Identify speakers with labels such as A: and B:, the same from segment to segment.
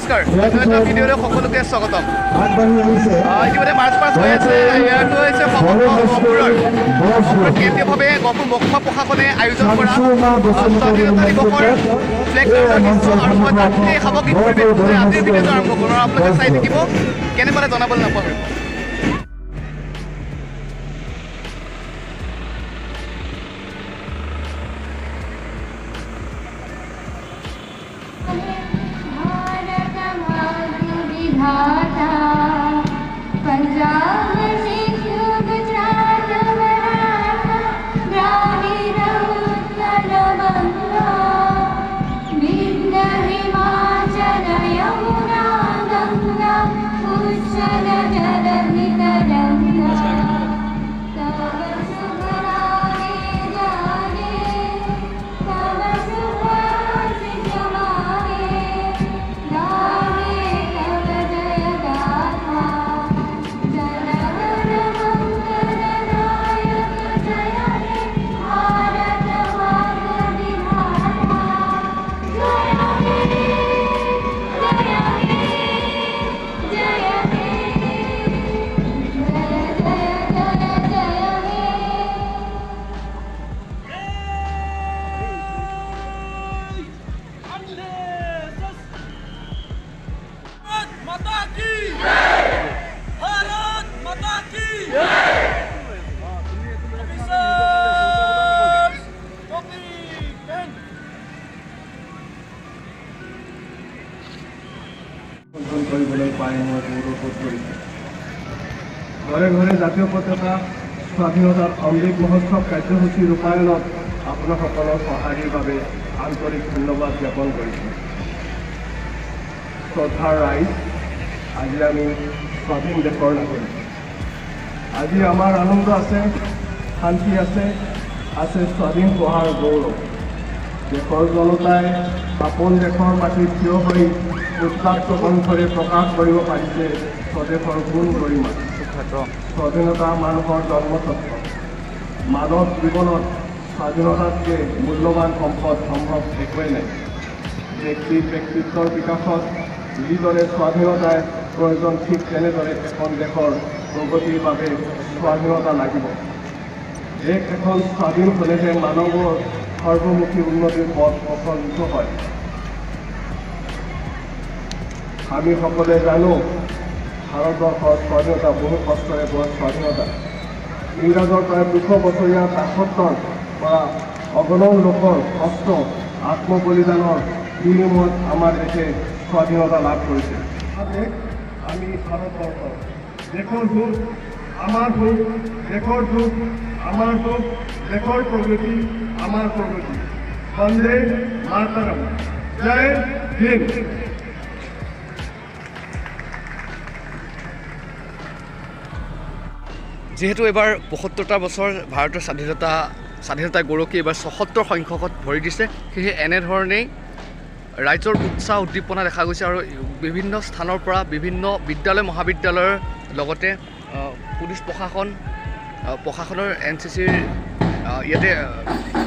A: নমস্কাৰ, এটা ভিডিঅ'লৈ সকলোকে স্বাগতম। ইতিমধ্যে মাৰ্চ পাছ হৈ আছে। ইয়াৰটো হৈছে গহপুৰৰ কেন্দ্ৰীয়ভাৱে গহপুৰ মহকুমা প্ৰশাসনে আয়োজন কৰা স্বাধীনতা দিৱসৰ ফ্লেগ দৃশ্য আৰু মই তাতে সামগ্ৰিক পৰিৱেশ আজিৰ ভিডিঅ'টো আৰম্ভ কৰোঁ। আপোনালোকে চাই থাকিব, কেনেকুৱা জনাবলৈ নাপাহৰিব।
B: কৰিবলৈ পাই মই গৌৰৱবোধ কৰিছোঁ। ঘৰে ঘৰে জাতীয় পতাকা স্বাধীনতাৰ অমৃত মহোৎসৱ কাৰ্যসূচী ৰূপায়ণত আপোনাসকলৰ সঁহাৰিৰ বাবে আন্তৰিক ধন্যবাদ জ্ঞাপন কৰিছোঁ। শ্ৰদ্ধাৰ ৰাইজ, আজি আমি স্বাধীন দেশৰ নাগৰিক। আজি আমাৰ আনন্দ আছে, শান্তি আছে, আছে স্বাধীন হোৱাৰ গৌৰৱ। দেশৰ জনতাই আপোন দেশৰ মাটিত থিয় হৈ উত্তাপ্ত কণ্ঠৰে প্ৰকাশ কৰিব পাৰিছে স্বদেশৰ গুণ গৰিমা। স্বাধীনতা মানুহৰ জন্মতত্ত্ব। মানৱ জীৱনত স্বাধীনতাতকৈ মূল্যৱান সম্পদ সম্ভৱ একোৱেই নাই। ব্যক্তিৰ ব্যক্তিত্বৰ বিকাশত যিদৰে স্বাধীনতাৰ প্ৰয়োজন, ঠিক তেনেদৰে এখন দেশৰ প্ৰগতিৰ বাবে স্বাধীনতা লাগিব। দেশ এখন স্বাধীন হ'লেহে মানৱৰ সৰ্বমুখী উন্নতিৰ পথ প্ৰশস্ত হয়। আমি সকলোৱে জানো ভাৰতবৰ্ষৰ স্বাধীনতা বহু কষ্টৰে পোৱা স্বাধীনতা। ইংৰাজৰ প্ৰায় 200 বছৰীয়া দাসত্বৰ পৰা অগণন লোকৰ কষ্ট, আত্মবলিদানৰ বিনিময়ত আমাৰ দেশে স্বাধীনতা লাভ কৰিছে। আমি ভাৰতবৰ্ষৰ দেশৰ সুখ আমাৰ সুখ, দেশৰ সুখ আমাৰ সুখ, দেশৰ প্ৰগতি আমাৰ প্ৰগতি। বন্দে মাতৰম, জয় হিন্দ।
A: যিহেতু এইবাৰ 75টা বছৰ ভাৰতৰ স্বাধীনতা গৌৰৱী এইবাৰ 76 সংখ্যকত ভৰি দিছে, সেয়েহে এনেধৰণেই ৰাইজৰ উৎসাহ উদ্দীপনা দেখা গৈছে। আৰু বিভিন্ন স্থানৰ পৰা বিভিন্ন বিদ্যালয় মহাবিদ্যালয়ৰ লগতে পুলিচ প্ৰশাসনৰ এন চি চিৰ ইয়াতে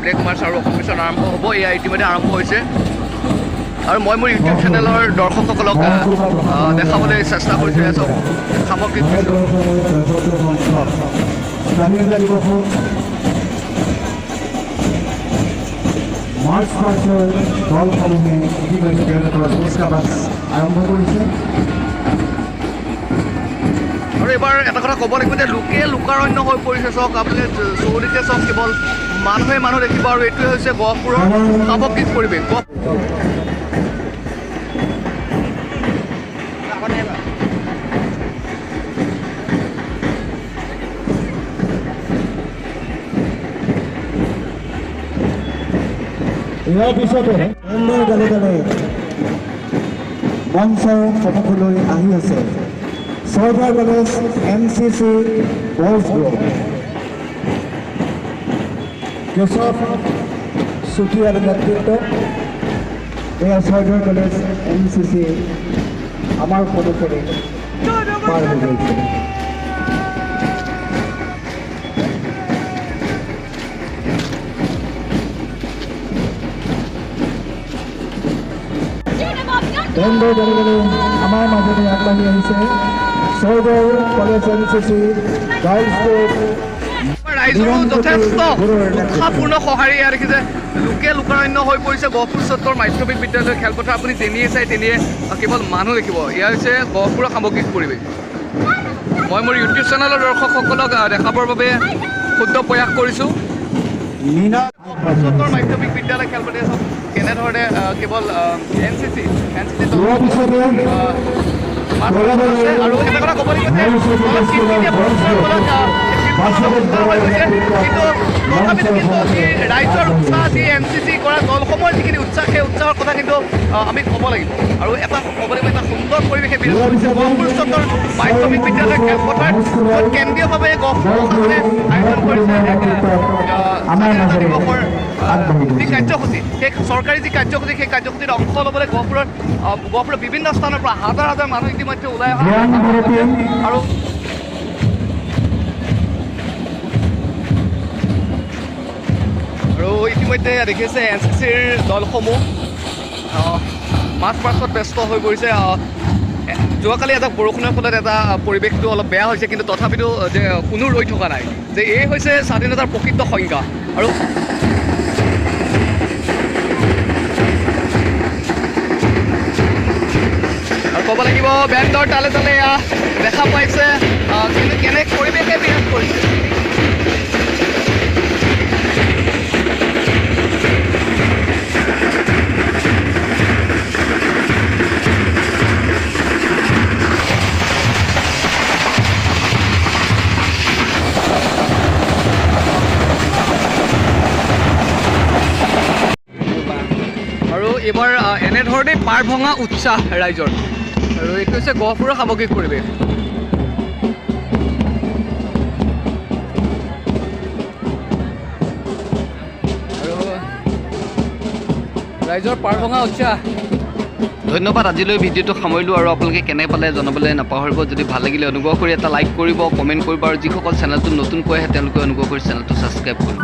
A: ব্লেক মাৰ্চ আৰু অপাৰেশ্যন আৰম্ভ হ'ব। এয়া ইতিমধ্যে আৰম্ভ হৈছে আৰু মই মোৰ ইউটিউব চেনেলৰ দৰ্শকসকলক দেখাবলৈ চেষ্টা কৰিছোঁ। এয়া চব সামগ্ৰিক
C: মাৰ্চ পাৰ্চৰ দলসমূহে ইতিমধ্যে তেওঁলোকৰ কুচকাৱাজ আৰম্ভ কৰিছে।
A: আৰু এইবাৰ এটা কথা ক'ব লাগিব যে লোকে লোকাৰণ্য হৈ পৰিছে। চাওক আপোনালোকে চৌদিশে চাওক, কেৱল মানুহে মানুহ দেখিব। আৰু এইটোৱে হৈছে গহপুৰৰ সামগ্ৰিক পৰিৱেশ।
C: ইয়াৰ পিছতে সুন্দৰ গালে গালে মঞ্চৰ সন্মুখলৈ আহি আছে Sardar college N C C boys group. Keshab চুতীয়াৰ নেতৃত্বত এয়া Sardar college N C C আমাৰ সন্মুখেৰে পাৰ হৈ গৈছে। বেণ্ডৰ দলে দলে আমাৰ মাজতে আগবাঢ়ি আহিছে Chardar college NCC girls group.
A: ৰাইজৰো যথেষ্ট উৎসাহপূৰ্ণ সঁহাৰি ইয়াত দেখিছে, লোকে লোকাৰণ্য হৈ পৰিছে গহপুৰ উচ্চতৰ মাধ্যমিক বিদ্যালয়ৰ খেলপথাৰ। আপুনি যেনিয়ে চাই তেনিয়ে কেৱল মানুহ দেখিব। এয়া হৈছে গহপুৰৰ সামগ্ৰিক পৰিৱেশ। মই মোৰ ইউটিউব চেনেলৰ দৰ্শকসকলক দেখাবৰ বাবে ক্ষুদ্ৰ প্ৰয়াস কৰিছোঁ। উচ্চতৰ মাধ্যমিক বিদ্যালয় খেলপথাৰ চাওক কেনেধৰণে কেৱল এন চি চি আৰু এটা কথা ক'ব লাগিব যে অলপ খিনখিনীয়া বৰষুণৰ ফলত ফিল্ডখন হৈ গৈছে, কিন্তু তথাপিতো কিন্তু যি ৰাইজৰ উৎসাহ, যি এন চি চি কৰা দলসমূহৰ যিখিনি উৎসাহ, সেই উৎসাহৰ কথা কিন্তু আমি ক'ব লাগিব। আৰু এটা ক'ব লাগিব, এটা সুন্দৰ পৰিৱেশে বিৰাজ কৰিছে গহপুৰ উচ্চতৰ মাধ্যমিক বিদ্যালয় খেলপথাৰ, য'ত কেন্দ্ৰীয়ভাৱে গহপুৰ প্ৰশাসনে আয়োজন কৰিছে এক স্বাধীনতা দিৱসৰ যি কাৰ্যসূচী। সেই চৰকাৰী যি কাৰ্যসূচী, সেই কাৰ্যসূচীত অংশ ল'বলৈ গহপুৰৰ বিভিন্ন স্থানৰ পৰা হাজাৰ হাজাৰ মানুহ ইতিমধ্যে ওলাই অহা আৰু ইতিমধ্যে দেখিছে এন চি চিৰ দলসমূহ মাৰ্চ পাষ্টত ব্যস্ত হৈ পৰিছে। যোৱাকালি এটা বৰষুণৰ ফলত এটা পৰিৱেশটো অলপ বেয়া হৈছে, কিন্তু তথাপিতো যে কোনো ৰৈ থকা নাই, যে এই হৈছে স্বাধীনতাৰ প্ৰকৃত সংজ্ঞা। আৰু ক'ব লাগিব, বেণ্ডৰ তালে তালে এয়া দেখা পাইছে কিন্তু কেনে পৰিৱেশে বিৰাজ কৰিছে। আৰু এইবাৰ এনেধৰণেই পাৰ ভঙা উৎসাহ ৰাইজৰ। আৰু এইটো হৈছে গহপুৰৰ সামগ্ৰিক পৰিৱেশ। আৰু ৰাইজৰ পাৰ ভঙা উৎসাহ। ধন্যবাদ, আজিলৈ ভিডিঅ'টো সামৰিলোঁ। আৰু আপোনালোকে কেনে পালে জনাবলৈ নাপাহৰিব। যদি ভাল লাগিলে অনুগ্ৰহ কৰি এটা লাইক কৰিব, কমেণ্ট কৰিব আৰু যিসকল চেনেলটো নতুনকৈ আহে তেওঁলোকে অনুগ্ৰহ কৰি চেনেলটো ছাবস্ক্ৰাইব কৰিব।